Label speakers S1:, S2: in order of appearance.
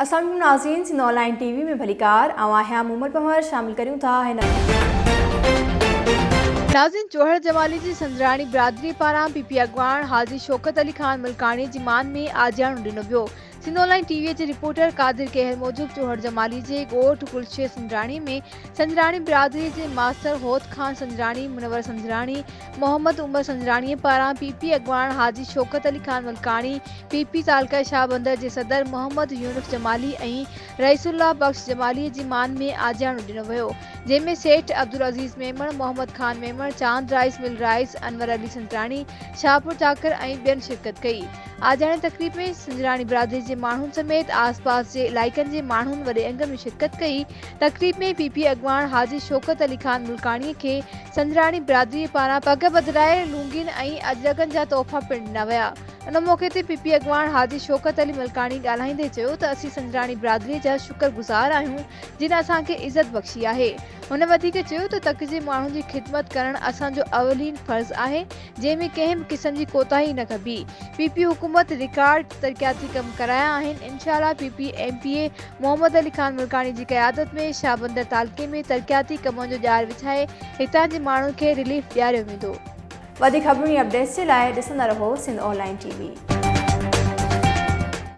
S1: اسلام عليڪم ناظرين سنڌ آن لائين ٽي وي ۾ ڀليڪار آئون آهيان مومل پنهور شامل ڪريون ٿا هن
S2: ناظرين چوهڙ جمالي جي سنجراڻي برادري پاران پي پي اڳواڻ حاجي شوڪت علي خان ملڪاڻي جي مان ۾ آجياڻو ڏنو ويو سنڌ آن لائين ٽي وي جي رپورٽر قادر ڪيهر موجب چوهڙ جمالي جي ڳوٺ گلشير سنجراڻي ۾ سنجراڻي برادري جي ماستر هوت خان سنجراڻي منور سنجراڻي محمد عمر سنجراڻيء پاران پي پي اڳواڻ حاجي شوڪت علي خان ملڪاڻي، پي پي تعلقه شاهبندر جي صدر محمد يونس جمالي ۽ رئيس الله بخش جمالي جي مان ۾ آجياڻو ڏنو ويو، جنهن ۾ سيٺ Abdul Aziz Memon, Muhammad Khan Memon, Chand rice mill rice, Anwar Ali Sanjrani, Shahpur Chakar ۽ ٻين شرڪت ڪئي. آجياڻي تقريب ۾ سنجراڻي برادري جي ماڻهن سميت آس پاس جي علائقن جي ماڻهن وڏي انگ ۾ شرڪت ڪئي. تقريب ۾ پي پي اڳواڻ حاجي شوڪت علي خان ملڪاڻي کي سنجراڻي برادري پاران پڳ بدلائي لونگين ۽ اجرڪن جا تحفا پڻ ڏنا ويا. ان موقعي تي پي پي اڳواڻ حاجي شوڪت علي ملڪاڻي ڳالهائيندي چيو ته اسين سنجراڻي برادري جا شڪر گذار آهيون جن اسان کي عزت بخشي آهي. هن وڌيڪ چيو ته تڪ جي ماڻهن جي خدمت ڪرڻ اسان جو اولين فرض آهي جنهن ۾ ڪنهن به قسم جي ڪوتاهي نه ڪبي. پي پي حڪومت رڪارڊ ترقياتي ڪم ڪرايا آهن، انشاء الله P P M P A Muhammad Ali Khan Malkani جي قيادت ۾ شاهبندر تعلقي ۾ ترقياتي ڪمن جو ڄار وڇائي هتان جي ماڻهن کي رليف ڏياريو ويندو.
S1: وڌيڪ خبرن ۽ اپڊيٽس جي لاء ڏسندا رهو سنڌ آن لائين ٽي وي.